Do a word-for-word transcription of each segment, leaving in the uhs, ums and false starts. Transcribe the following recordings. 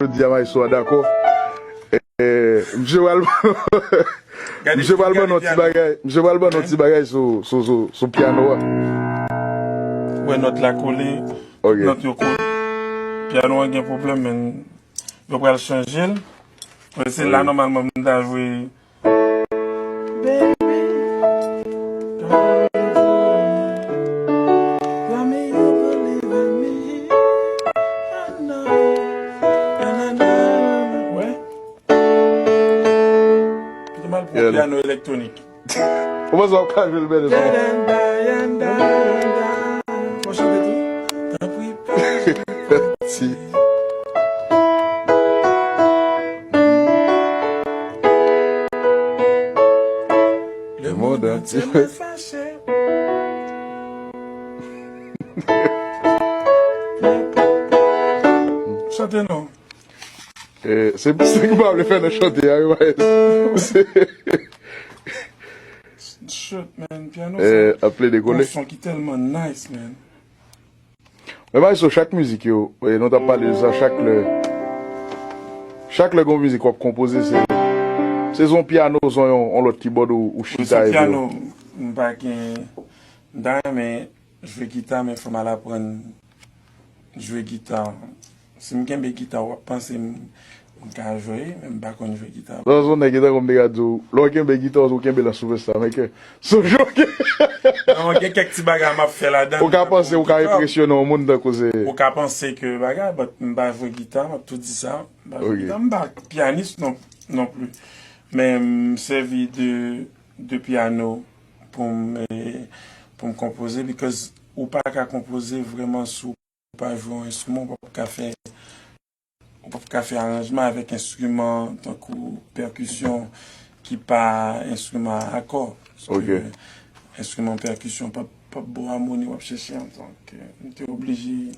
jodi a, maestro a dakò. Eh, misye pral, misye pral ban nou ti bagay, misye pral ban nou ti bagay sou, sou, sou, sou pyano a. Wè nòt la kole, nòt yo kole. Pyano an gen pwoblèm, men yo pral chanje l. Wè, se la nòmalman m ta jwe. Baby, tell me you believe in me. I know. Na, na, na, na, na. Wè. Pito m al pran pyano elektwonik. Ou panse w ap ka jwe l bèl? Fò chante tou. Tanpri, pa. Ti. Le monde entier me fache. Chante non. Eh, se, se ki pa vle fè nan chante a, wi, maestro. Shit, man, pyano sa. Eh, ap plede kole. Yon son ki tèlman nice, man. Men maestro, chak mizik yo, eh, nou t ap pale de sa, chak lè, chak lè gon mizik w ap konpoze, se, se yon pyano, se yon, yon lòt kibòd ou, ou chita epi. Wi, se pyano, m pa gen, m ta renmen jwe gita, men fò m al aprann jwe gita. Si m kenbe gita, w ap panse m, m ka jwe, men m pa konn jwe gita. Nan zòn nèg gita, kòm te ka di w, lè w kenbe gita, ou kenbe l an soupèsta, men ke, sou jwe. Non, gen kèk ti bagay m ap fè ladan. Ou ka panse, ou ka enpresyone yon moun tankou se. Ou ka panse ke bagay, but m pa jwe gita, m ap tou di sa. M pa jwe gita, m pa pyanis non, non plis. Men m sèvi de, de pyano pou m, eh, pou m konpoze, because ou pa ka konpoze vrèman si w pa jwe yon enstriman, ou p ap ka fè, ou p ap ka fè aranjman avèk enstriman tankou pèkisyon ki pa enstriman a kò. Paske enstriman pèkisyon p ap, p ap ba w amoni w ap chèche an. Donk, eh, m te oblije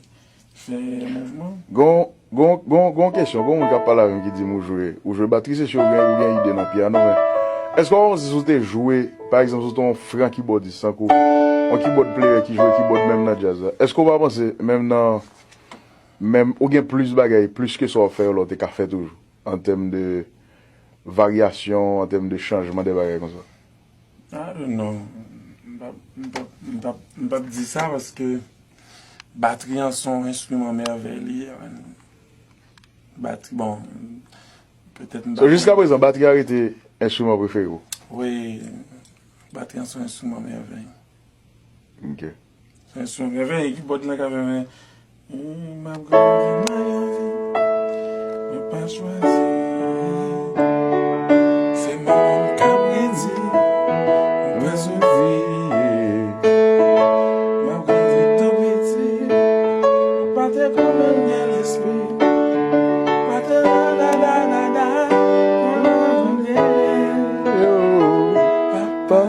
fè mouvman. Gon, gon, gon, gon kesyon, gon moun k ap pale avè m ki di m ou jwe, ou jwe batri, se si ou gen, ou gen ide nan pyano, men èske w pa panse si w te jwe, pa egzanp, si w te yon fran kibòdis, tankou yon kibòd player ki jwe kibòd menm nan djaz la, èske w pa panse menm nan, menm ou gen plis bagay, plis ke sa w ap fè yo la, ou te ka fè toujou, an tèm de varyasyon, an tèm de chanjman de bagay konsa? I don't know. M p ap, m p ap, m p ap, m p ap di sa paske batri an se yon enstriman mèvèy li ye, man. Batri, bon, petèt m pa. So, jiska prezan, batri a rete enstriman prefere w? Wi, batri an se yon enstriman mèvèy. Ok. Enstriman mèvèy, kibòd lan ka fè men. M ap grandi nan yon vi mwen pa chwazi. Se manman m k ap grandi, m pa swiv li. M ap grandi tou piti, m pa te konprann gen lespri. M pa te la, la, la, la, la. Papa,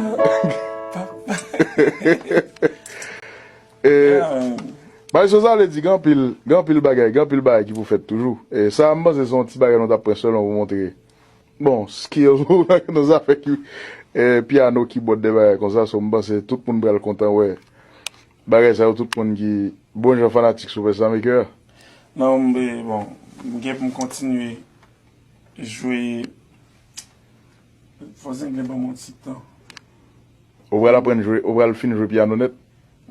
papa. Eh, Maestro, sa vle di gen anpil, gen anpil bagay, gen anpil bagay ki pou fèt toujou. E sa, m panse se yon ti bagay nou t ap pran sèlman pou montre, bon, skills ou nan zafè ki, eh, pyano, kibòd, de bagay konsa. So, m panse tout moun pral kontan wè bagay sa yo, tout moun ki bon jan fanatik Superstar Maker. Non, m, bon, m gen pou m kontinye jwe. Fò Zenglen ban m yon ti tan. Ou pral aprann jwe, ou pral fin jwe pyano nèt?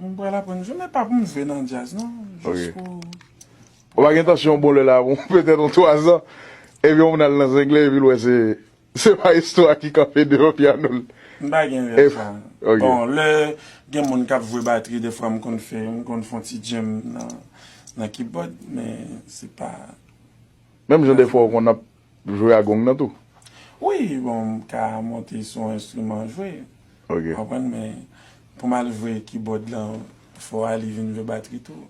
M pral aprann jwe, men pa pou m jwe nan djaz, non. Ok. Jis pou. Ou pa gen entansyon bon lè la, bon, petèt yon twa zan, epi yon moun al nan Zenglen, epi l wè se, se Maestro a ki kanpe devan pyano l. M pa gen rèv sa. Ok. Bon, lè gen moun k ap jwe batri, defwa m konn fè, m konn fè yon ti djèm nan, nan kibòd, men se pa. Menm jan defwa ou konn ap jwe a gong nan tou? Wi, bon, m ka monte sou yon enstriman jwe. Ok. Konprann, men pou m al jwe kibòd lan, fò Ali vin jwe batri tou.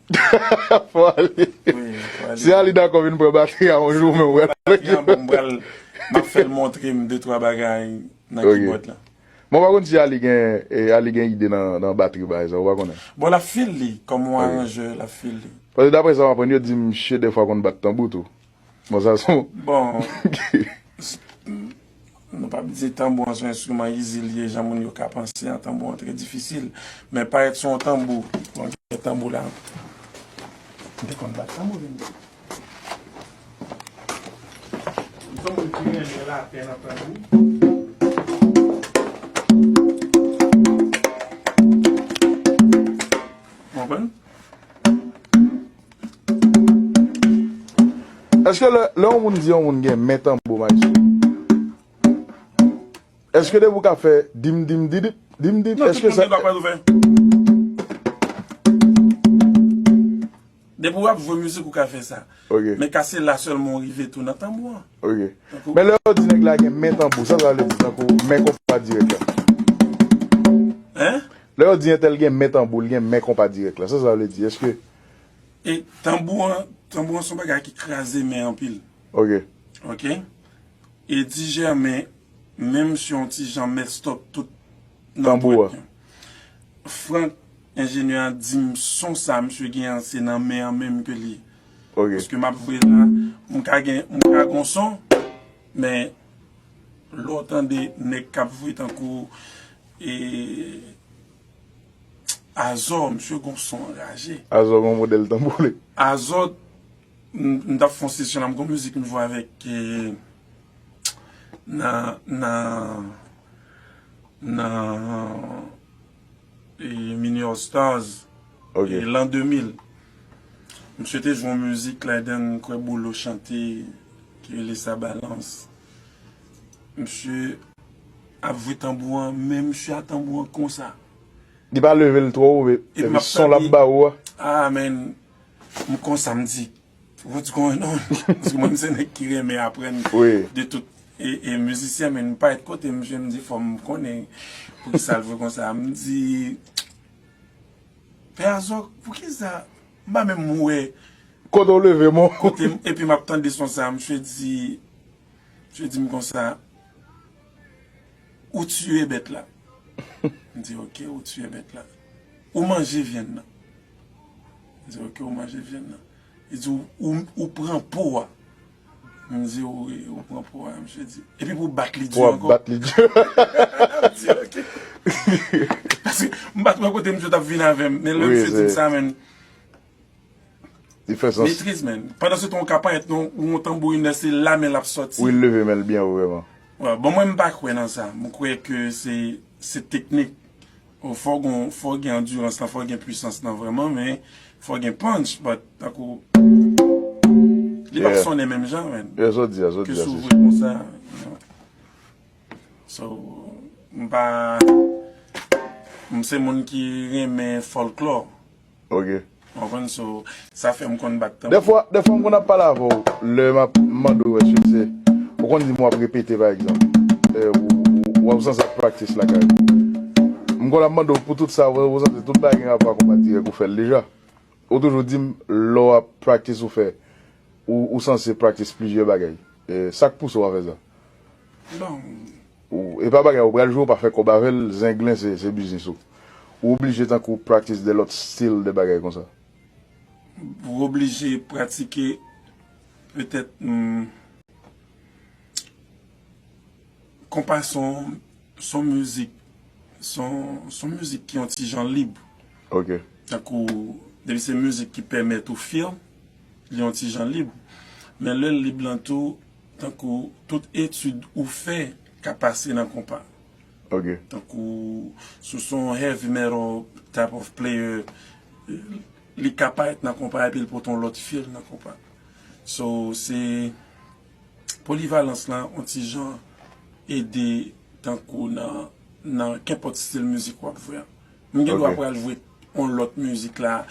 Fò Ali. Wi, fò Ali. Si Ali dakò vin pran batri a yon jou, men ou pral. Batri a, bon, m pral, m ap fè l montre m de twa bagay nan kibòd lan. Mwen pa konn si Ali gen, eh, Ali gen ide nan, nan batri bagay sa, ou pa konnen. Bon, l ap fil li, kòm yon aranjè, l ap fil li. Paske daprè sa m aprann, yo di misye defwa konn bat tanbou tou. Bon, sa se yon. Bon, nou p ap di tanbou an se yon enstriman izi li ye, jan moun yo ka panse an, tanbou an trè difisil. Men parèt se yon tanbou, bon, gen tanbou la. M te konn bat tanbou, vin. Yon moun ki renmen lapè nan tanbou. Konprann? Èske lè, lè yon moun di yon moun gen men tanbou, maestro, èske depi w ka fè dim dim didip, dim dim, non, èske tout moun sa gen dwa pa fè. Depi w ap jwe mizik, ou ka fè sa. Ok. Men ka se la sèlman w rive tou nan tanbou an. Ok. Tankou men lè yo di nèg la gen men tanbou, sa sa vle di tankou men konpa dirèk la? Hein? Lè yo di entèl gen men tanbou, li gen men konpa dirèk la, sa sa vle di? Èske e tanbou an, tanbou an se yon bagay ki kraze men anpil. Ok. Ok. Eddie Germain, menm si yon ti jan messed up tout nan tanbou an. Frank, enjenyè a di m son sa misye gen an, se nan men an menm ke li ye. Ok. Paske m ap voye la, m ka gen, m ka gon son, men lè w tande nèg k ap voye tankou, e, Azò, misye gon son anraje. Azò gon modèl tanbou li. Azò, m, m t ap fè yon sesyon la, m gon mizik m jwe avèk, e, nan, nan, nan, e, Mini All Stars, ok, e, lan de mil. Misye te jwe yon mizik ladan, m kwè Bolo chante, ki rele Sa Balans. Misye ap jwe tanbou an, men misye a tanbou an konsa. Li pa leve l twò wo, epi son l ap ba ou a. Ah, men, m konsa, m di, what's going on? Paske mwen, m se nèg ki renmen aprann de tout e, e mizisyen, men m parèt kote misye, m di, fò m konnen poukisa l vre konsa. M di, Pè Azò, poukisa? M pa menm wè kote w leve, mon. Kote m, epi m ap tande son sa, misye di, misye di m konsa, ou tiye bèt la. M di, ok, ou tiye bèt la. Ou manje vyann nan. M di, ok, ou manje vyann nan. Li di, ou, ou, ou pran po a. M di, wi, ou pran po a. Misye di, epi pou w bat li di ankò. Pou w bat li di. M di, ok. Paske m pa t wè kote misye t ap vin avè m. Men lè misye di m sa, men, li fè sans. Metriz, men. Pandan se tan, ou ka parèt non, ou yon tanbourinè, se la men l ap sòti. Wi, l leve men l byen wo, vrèman. Bon, mwen, m pa kwè nan sa. M kwè ke se, se teknik. Ou fò gen, fò gen andirans lan, fò gen pwisans lan vrèman, men fò gen punch, but tankou, li p ap sonnen menm jan, men. Yeah, sa w di a, sa w di a, se si. Ke si w voye konsa, you know. So, m pa, m se moun ki renmen fòlklò. Ok. Ou konprann? So, sa fè m konn bat tanbou. Dèfwa, dèfwa m konn ap pale avè w, lè m ap mande w, èske se, ou konn di m w ap repete, pa egzanp, e, ou, ou, ou ap sanse ap practice lakay ou. M konn ap mande w pou tout sa, ou, ou sanse tout bagay gen rapò ak konpa dirèk ou fè l deja. Ou toujou di m, lè w ap practice ou fè, ou, ou sanse practice plizyè bagay. E, sa k pouse w a fè sa? Bon. Ou, e pa bagay, ou pral jwe, ou pa fè kòb avè l, zenglen se, se biznis ou. Ou oblije tankou practice de lòt stil de bagay konsa. Ou oblije pratike, petèt, hmm, konpa se yon, se yon mizik, se yon, se yon mizik ki yon ti jan lib. Ok. Tankou, depi se mizik ki pèmèt ou feel, li yon ti jan lib. Men lè l lib lan tou, tankou tout etid ou fè ka pase nan konpa. Ok. Tankou, si w se yon heavy metal type of player, li ka parèt nan konpa epi l pote yon lòt feel nan konpa. So, se polivalans lan, yon ti jan ede tankou nan, nan kenpòt stil mizik w ap jwe a. M gen dwa pral jwe yon lòt mizik la,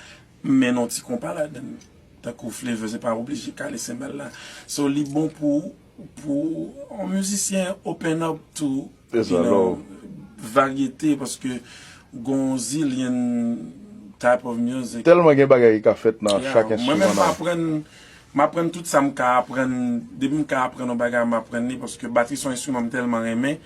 m mennen yon ti konpa ladan l. Tankou Flavors, e pa oblije kale senbal la. So, li bon pou, pou yon mizisyen open up to, you know, varyete, paske gon zilyon type of music. Tèlman gen bagay ki ka fèt nan chak enstriman nan. Mwen menm, m aprann, m aprann tout sa m ka aprann. Depi m ka aprann yon bagay, m aprann li, paske batri se yon enstriman m tèlman renmen.